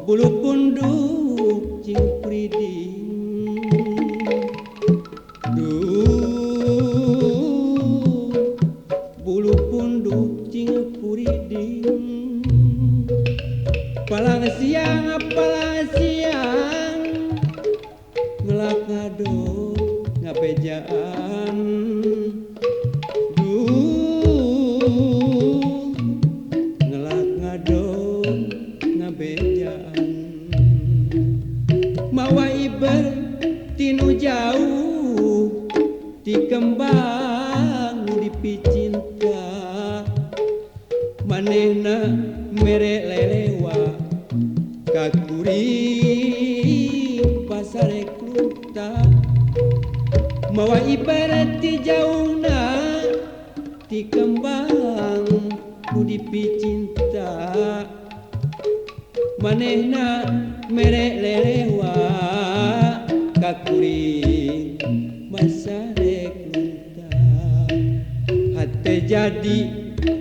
Bulu punduk cing puriding. Duh bulu punduk cing puriding. Palang siang ngelak ngadon ngabejaan. Duh ngelak ngadon ngabejaan. Mawa iber tinu jauh ti kembang dipicinta. Manehna mere lelewa ka kuring pasare kluta. Mawa ibarat ti jauhna ti kembang ku dipicinta. Manehna mere lelewa ka kuring pasare kluta. Hate jadi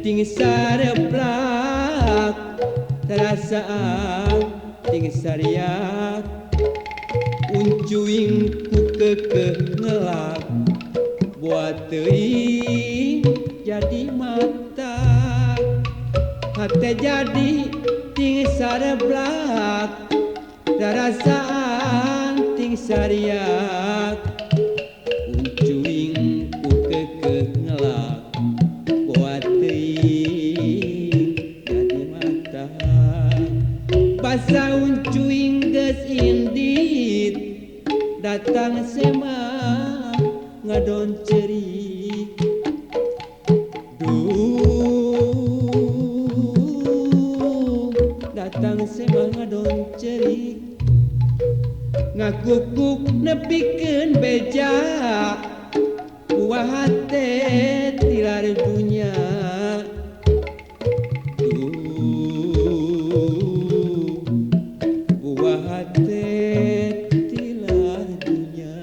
ting sareplak terasa ting sariak. Uncuing ku kekeh ngelak buat teuing jadi mata. Hate jadi ting sareblak terasaan ting sariak. Uncuing ku kekeh ngelak buat teuing jadi mata. Basa uncuing geus indit datang sema ngadon cerik. Duh datang sema ngadon cerik. Ngakukuk nepikeun beja buah hate tilar dunya. Duh buah hate tilar dunya.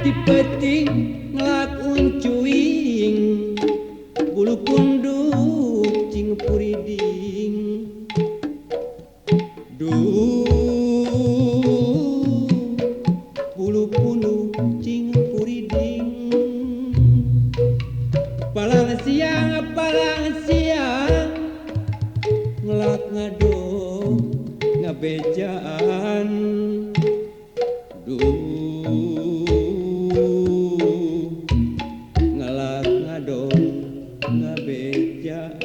Di peuting ngelak uncuing bulu punduk cing puriding. Duh bulu punduk cing puriding. Palang siang ngelak ngadon ngabejaan. Duh ngelak ngadon ngabejaan.